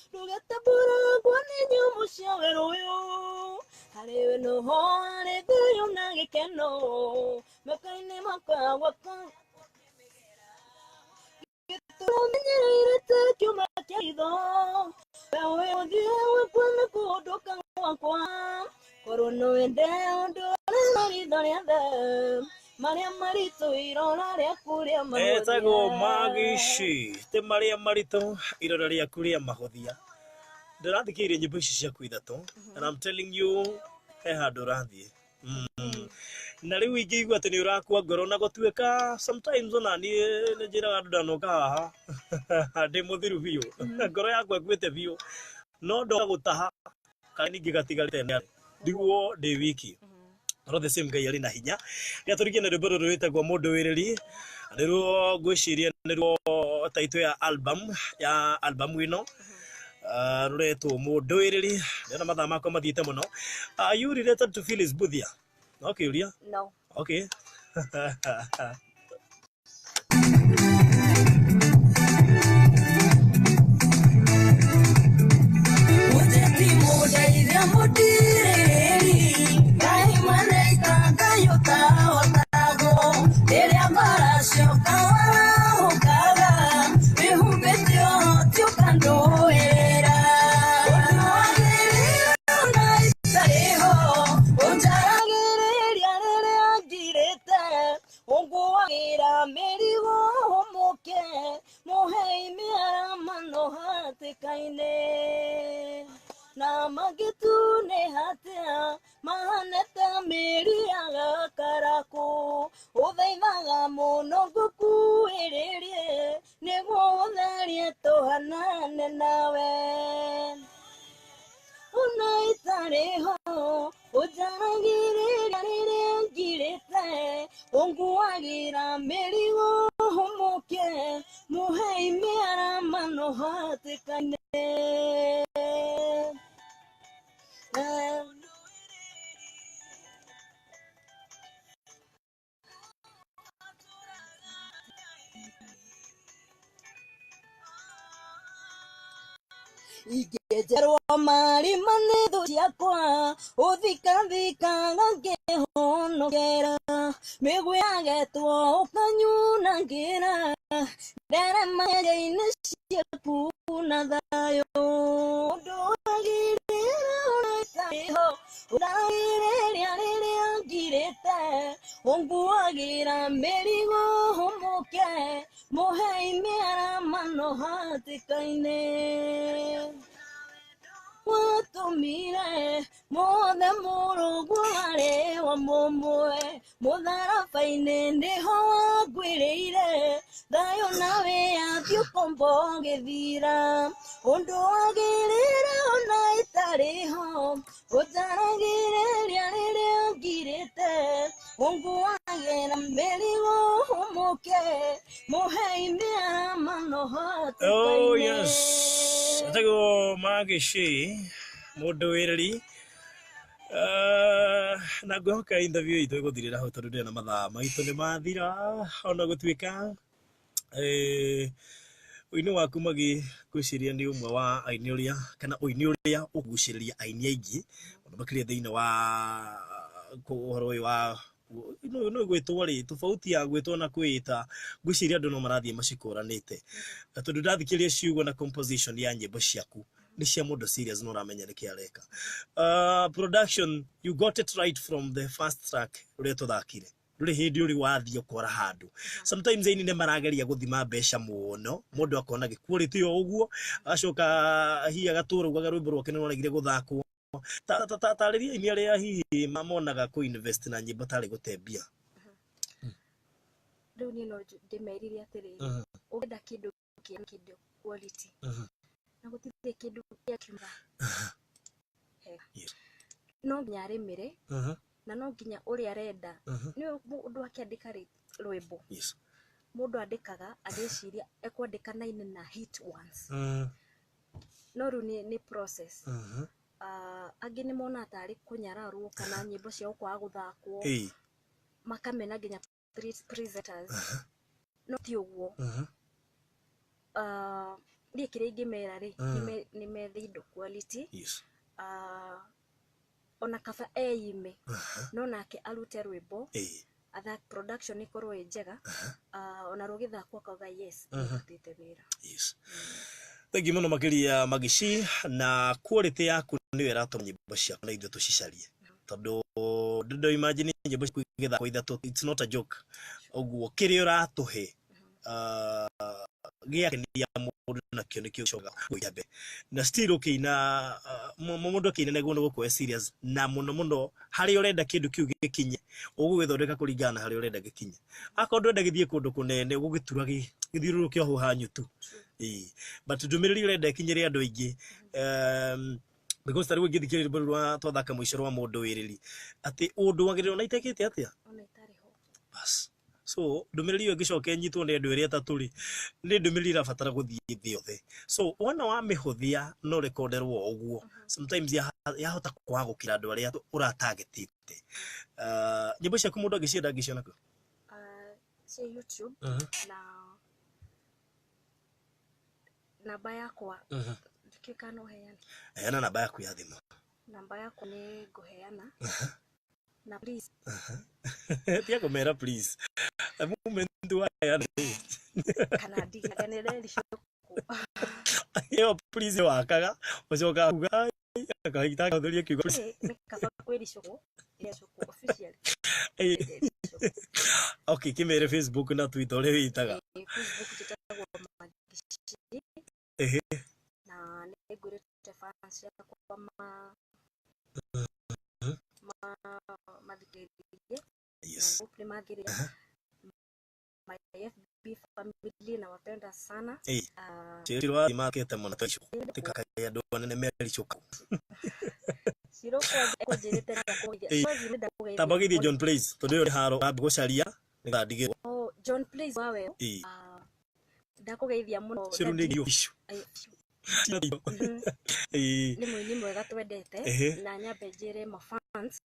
ndũgatambũrangwo nĩ nyamũ cia werũ ũyũ. Harĩ we noho harĩ thayũ na gĩkeno, moko-inĩ makwa gwakwa gĩtũmenyereire ta kĩũma kĩa ritho. Wewe ũthiĩ wakwa na kũhũndũka gwakwa, korwo no wende ũndore na ritho rĩa tha, marĩa maritũ irora rĩaku rĩa mahũthia. Etagwo Magici ti marĩa maritũ irora rĩaku rĩa mahũthia. Ndĩrathikĩrĩria nyĩmbo ici ciaku ithatũ and I'm telling you he handũ ũrathiĩ. Na rĩu ingĩigua atĩ nĩ ũrakua ngoro na gũtuĩka sometimes ona niĩ nĩ njĩraga andũ ndanoka haha ndĩ mũthiru biũ, ngoro yakwa ĩkuĩte biũ, no ndoka gũtaha kana ningĩ gatigarĩte ndigwo ndĩ wiki. No the same Ngai arĩ na hinya. Rĩrĩa tũrigie na rwĩmbo rũrũ rwĩtagwo Mũndũ Wĩrĩri, nĩruo ngwĩciria nĩruo title ya album ya album ĩno. Rũretwo Mũndũ Wĩrĩri. Ndĩrona mathaa makwa mathiĩte mũno. Are you related to Phyllis Mbuthia? No kĩũria? No. Okay. Mũteti mũndeithia mũtirĩrĩri, Ngai mwene ita Ngai ũtahotagwo. Rĩrĩa mbara cioka warahũkaga, wĩhumbĩte ũhoti ũkandũĩra. Ũndũ wagĩrĩire ona itarĩ ho, Ũnjaragĩrĩria rĩrĩa ngirĩte, ũnguagĩra mĩrigo hũmũke, mũhei mĩaramano hatĩka-inĩ. Na mangĩtunĩha atĩa, mahane ta mĩri ya gakarakũ, ũthaithaga mũno ngũkuhĩrĩrie, nĩguo ũtherie tũhanane nawe. Ona itarĩ ho, ũnjaragĩrĩria rĩrĩa ngirĩte, ũnguagĩra mĩrigo hũmũke, mũhei mĩaramano hatĩka-inĩ. Ingĩnjerwo marima nĩ thũ ciakwa, ũthikathikaga ngĩhonokera, mĩgwĩ yagetwo ũkanyunangĩra, nderema nyenje-inĩ ciaku na thayũ. Ũndũ wagĩrĩire ona itarĩ ho, ũndaragĩrĩria rĩrĩa ngirĩte, ũnguagĩra mĩrigo hũmũke, mũhei mĩaramano hatĩka-inĩ. Watũmire mothe mũrũguo warĩ wa mũmwe, mũtharaba-inĩ nĩho wangwĩrĩire, thayũ na wĩyathi ũkombo ũgĩthira. Ũndũ wagĩrĩire ona itarĩ ho, ũnjaragĩrĩria rĩrĩa ngirĩte, ũnguagĩra mĩrigo hũmũke, mũhei mĩaramano Oh hatĩka-inĩ. yes. Etagwo Magici Mũndũ Wĩrĩri. Na ngwĩhoka interview itũ ĩgũthirĩra hau tondũ ndĩrona mathaa maitũ nĩ mathira, ona gũtuĩka ũini waku Magi ngwĩciria nĩ ũmwe wa aini ũrĩa kana ũini ũrĩa ũgucĩrĩria aini aingĩ mũno makĩria thĩinĩ wa ũhoro ũyũ wa No no gwĩtwo rĩ, tofauti ya gwĩtwo na kwĩĩta, ngwĩciria andũ no marathiĩ macikũranĩte. Na tondũ ndathikĩrĩria ciugo na composition ya nyĩmbo ciaku, nĩ cia mũndũ serious na ũramenya nĩkĩ areka. Production, you got it right from the first track ũrĩa tũthakire. Ndũrĩ hĩndĩ ũrĩ wathiĩ ũkora handũ. Sometimes aini nĩ marageria gũthima mbeca mũno, mũndũ akona gĩquality o ũguo, agacoka hihi agatũra ugaga rwĩmbo rwake nĩ rwaregire gũthakwo. Tarĩria aini arĩa hihi monaga kũ invest na nyĩmbo tarĩ gũte mbia. Rĩu niĩ no ndĩmerire atĩrĩrĩ, ũngĩenda kĩndũ kĩa kĩndũ quality, na gũtirĩ kĩndũ gĩa kiuga hega, no nginya arĩmĩre na no nginya ũrĩa arenda. Nĩ mũndũ akĩandĩka rwĩmbo, mũndũ andĩkaga agĩciria ekwandĩka nine na hit once, no rĩu nĩ process. Angĩ nĩ monaga tarĩ kũnyararwo kana nyĩmbo ciao kwaga gũthakwo, makamena nginya presenters, no ti ũguo. Niĩ kĩrĩa ingĩmera rĩ, nĩ methe indo quality. Ona kaba eime, no nake arute rwĩmbo, atha production ĩkorwo ĩ njega, ona rũgĩthakwo akauga yes, nĩndutĩte wĩra. Yes. Thank you mũno makĩria, Magici, na quality yaku nĩyo ĩratũma nyĩmbo ciaku na ithuĩ tũcicarie, tondũ ndo imagine nyĩmbo ciaku igĩthakwo ithatũ, it's not a joke. Ũguo kĩrĩa ũratũhe gĩakenia mũndũ nakĩo nĩkĩo gĩcokaga gũikia mbere, na still ũkĩina, mũndũ akĩina nĩguo nĩ gũkũhe serious na mũno mũno harĩa ũrenda kĩndũ kĩu gĩkinye, ũgũgĩthondeka kũringana na harĩa ũrenda gĩkinye. Akorwo ndũrenda gĩthiĩ kũndũ kũnene, ũgũgĩtura gĩthiũrũrũke o hau hanyu tu. Ĩĩ. But ndũmĩrĩri ũrenda ĩkinyĩre andũ aingĩ, because ta rĩu ũngĩthikĩrĩria rwĩmbo rũu rwa twathaka mũico rwa mũndũ wĩrĩri, atĩ ũndũ wagĩrĩirwo na itekĩte atĩa. Ona itarĩ ho. Bas, so ndũmĩrĩri ĩyo ĩngĩcoka ĩnyitwo nĩ andũ erĩ atatũ rĩ, nĩ ndũmĩrĩri ĩrabatara gũthiĩ thĩ yothe. So wona wamĩhũthia no rekonderwo o ũguo, sometimes yahota kwaga gũkĩra andũ arĩa ũratargetĩte. Nyĩmbo ciaku mũndũ angĩcienda angĩciona kũ? Ciĩ YouTube na namba yakwa, ndikĩũĩ kana no heane. Heana namba yaku ya thimũ. Namba yakwa nĩ ngũheana na please. Tiga kũmera please. The moment waheana rĩ, kana ndiganĩre ĩyo please wakaga ũcokaga kuga "Ai," akahita akahũthĩria kiugo please. Nĩ kaba kwĩricũkwo ĩricũkwo officially. Okay, kĩmere Facebook na Twitter ũrĩa wĩtaga. Facebook njĩtagwo Magici na nĩ ngwĩrĩte fans ciakwa ma mathikĩrĩrie na hope nĩ mathikĩrĩria. My FB family, nawapenda sana. Ciro wa makĩte mũno tikakai andũ anene mericũka. Ciro kwanjĩrĩte ndakũgeithia. Tamba geithie John Place, tondũ ĩyo nĩ haro wambe gũcaria nĩgetha ndigĩrwo. Oh, John Place wawe. Ndakũgeithia mũno. Ciro nĩ Daddy. ngio icio. Ai, nĩ mũini mwega twendete. Na nyambe njĩre mafans,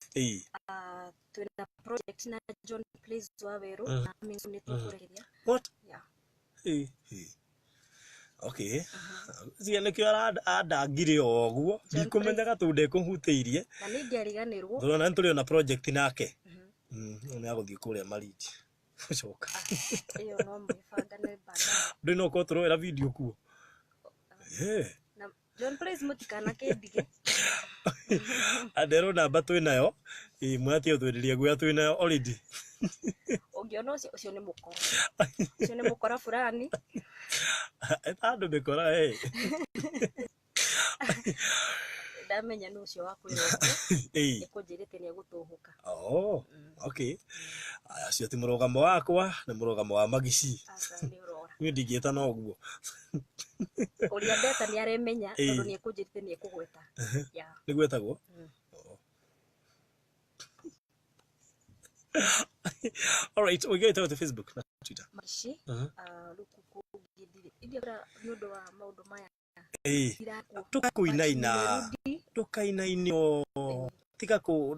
twĩna project na John Place Waweru na coming soon nĩ tũkũrekeria. What? Yeah. Okay, cia nĩkĩo andangire o ũguo, ndikũmenyaga tondũ ndekũhutĩirie. Na nĩ ingĩariganĩrwo. Tũrona nĩ tũrĩ ona project nake. Nĩ agũthiĩ kũrĩa Malindi gũcoka. Ĩyo no mwĩbangane baadaye. Ndũĩ no ũkorwo tũroera video kuo. Na John Place mũtikanakĩndige. Anderwo namba twĩ nayo. Ĩ, mwatia ũtwenderia guoya, twĩ nayo already. Ũngĩona ũcio, ũcio nĩ mũkora, ũcio nĩ mũkora fulani. Eta andũ mĩkora ĩ. Ndamenya nĩ ũcio wa kwĩrwo ũguo. Ĩkũnjĩrĩte nĩ egũtũhũka. Oh, okay. Aya, ũcio ti mũrũgamo wakwa, nĩ mũrũgamo wa Magici. Aca, nĩ ũrora. Niĩ ndingĩta na ũguo. Ũrĩa ndeta nĩ aremenya, tondũ nĩ ekũnjĩrĩte nĩ ekũgweta. Yeah. Nĩguo etagwo? Mm. Oh. Alright, ũngĩgĩta ũtĩ Facebook na Twitter? Magici. Rĩu kũngĩ ndirĩ ingĩra nĩ ũndũ wa maũndũ maya. Ndirakuo. Ndũkainaina. Nimerudi. Ndũkainainio. Tiga kũ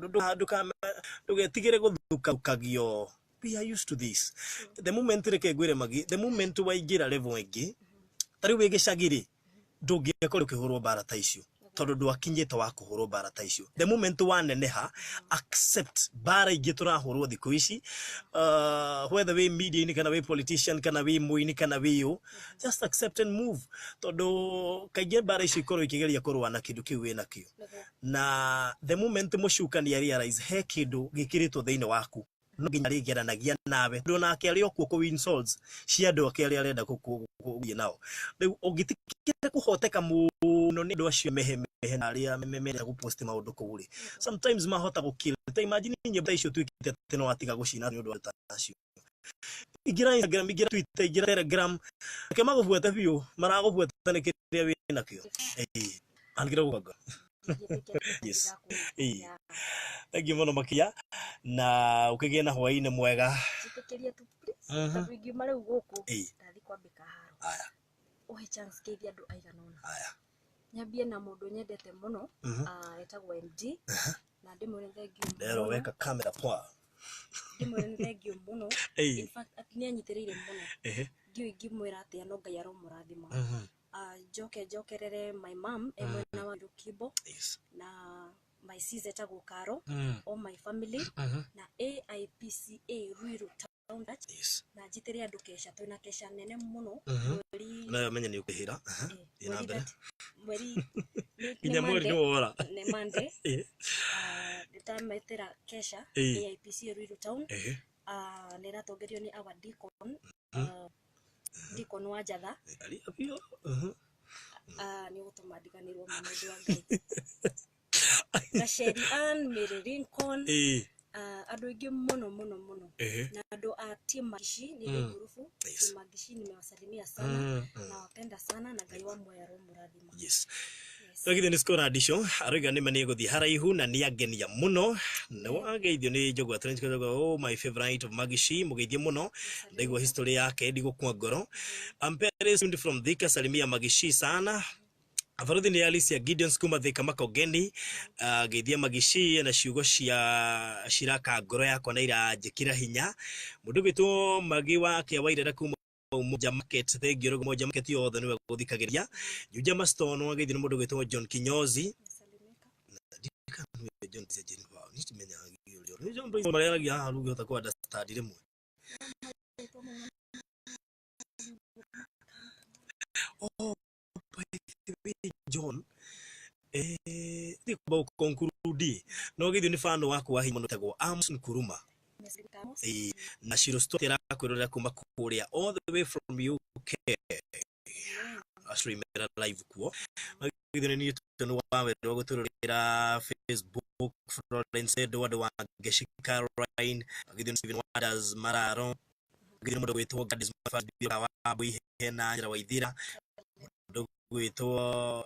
ndũgetigĩre gũthukagio. We are used to this. The moment, reke ngwĩre Magi, the moment waingĩra level ĩngĩ, ta rĩu wĩ gĩcagi rĩ, ndũngĩkorwo ũkĩhũrwo mbara ta icio. Tondu ndwakinyĩte wa kũhũrwo mbara ta icio. The moment waneneha, accept mbara ingĩ tũrahũrwo thikũ ici, whether wĩ media-inĩ kana wĩ politician kana wĩ mũini kana wĩ ũ, just accept and move, tondu kaingĩ mbara icio ikorwo ikĩgeria kũrũa na kĩndũ kĩu wĩ nakĩo. Na the moment mũcukani realize he kĩndũ gĩkĩrĩtwo thĩinĩ waku, no nginya arĩgeranagia nawe, tondũ nake arĩ o kuo kũ win souls cia andũ ake arĩa arenda gũthiĩ nao. Rĩu ũngĩtĩkĩra kũhoteka mũno nĩ andũ acio mehe mehe na arĩa mendete gũpost maũndũ kũu rĩ, sometimes mahota gũkill. Ta imagine nyĩmbo ta icio tuĩkĩte atĩ no watiga gũcina nĩ ũndũ wa ta acio. Ingĩra Instagram, ingĩra Twitter, ingĩra Telegram, reke magũbuate biũ, maragũbuata nĩ kĩrĩa wĩ nakĩo. Ĩĩ, angĩra gũkanga. Yes. Ĩĩ. Thank you mũno makia na ũkĩgĩe na hwaĩ-inĩ mwega. Njĩtĩkĩrie tu, please, tondũ ingiuma rĩu gũkũ ndathi kwambĩka haro. Aya. Ũhe chance ngeithie andũ aigana ũna. Aya. Nyambie na mũndũ nyendete mũno, etagwo MD, na ndĩmwĩre thank you Ndero mũno. Weka kamera poa. Ndĩmwĩre nĩ thank you mũno. In fact nĩ anyitĩrĩire mũno. Ndiũĩ ingĩmwĩra atĩa, no Ngai aromũrathima. Njoke njokerere my mom e mwena wa Rukimbo na my sis etagwo Karo, all my family na AIPCA Ruiru Town Church, na njitĩre andũ kesha, twĩna kesha nene mũno mweri Nayo menye nĩ ũkĩhĩra. Thiĩ na mweri mbere. Mweri Nginya nĩ mweri Monday. nĩ wora. Nĩ Monday. Ndĩtametĩra kesha AIPCA Ruiru Town. Nĩ ĩratongorio nĩ our deacon, deacon wa Njatha. Aria biũ. Nĩ ũgũtũma ndiganĩrwo mũno, ũndũ wa Ngai. Gaceri Ann, Mary Lincoln, andũ aingĩ mũno mũno mũno, na andũ a team Magishi nĩ ngurubu. Team Magishi, nimewasalimia sana, nawapenda sana na Ngai wa muoyo aromũrathima. Yes. Twagithio nĩ Scoradisho aroiga nĩ ma nĩ gũthiĩ haraihu na nĩ angenia mũno. Nĩ wageithio nĩ Njogwa Trench Njogwa, oh my favorite of Magishi, mũgeithie mũno, ndaigua history yake ndigũkua ngoro. I'm Paris from Thika, salimia Magishi sana. Abaruthi nĩ Alicia Gideon kuma Thika Makongeni, geithia Magishi na ciugo cia ciraka ngoro yakwa na iranjĩkĩra hinya. Mũndũ gwĩtwo Magi wa Kĩa Wairera kuma Umoja Market, thank you. Umoja Market yothe nĩwe gũthikagĩria. Juja Maston wageithio nĩ mũndũ gwĩtwo John Kinyozi. Salimika. John John nitimenya nĩ John marĩaragia haha rĩu ngĩhota kũ understand rĩmwe. Oh, by the way, John, thiĩ kwamba conclude no geithio nĩ fan waku wa hinya mũno wĩtagwo Amos Nkuruma. Nimesalimika. Amos. Na Shiro Stone ĩrakwĩrorera kuma kũrĩa all the way from UK, streamera live kuo. Githĩ nĩ Newton wa werũ gũtũrorera Facebook, Florence Edward wa Ngeshi Caroline, githĩ nĩ Steven Wonders Mararo, githĩ nĩ mũndũ gwĩtwo Gladys Mafabio wa Bwihe na Njĩra Waithira, mũndũ gwĩtwo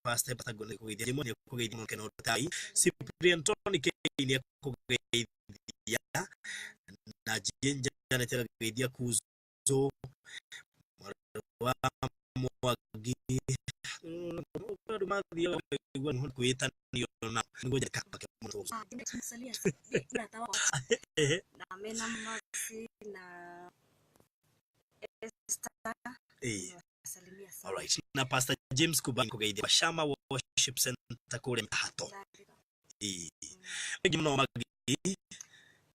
Pastor Pastor Gone kũgeithia Jimmo nĩ kũgeithia mũno Keno Tai Cyprian Tony K nĩ kũgeithia na Jane Janet arageithia Kuzo mwarĩ wa Mwangi. Andũ mathiaga makaigua nĩ kwĩtanio na nĩguo njĩka mũno. Nimesalimia mrata wakwa na mena Maxi na Esther. Nimewasalimia sana. Alright. Na Pastor James Kuba kũgeithia Shama Worship Center kũrĩa Hato. Thank you mũno Magi.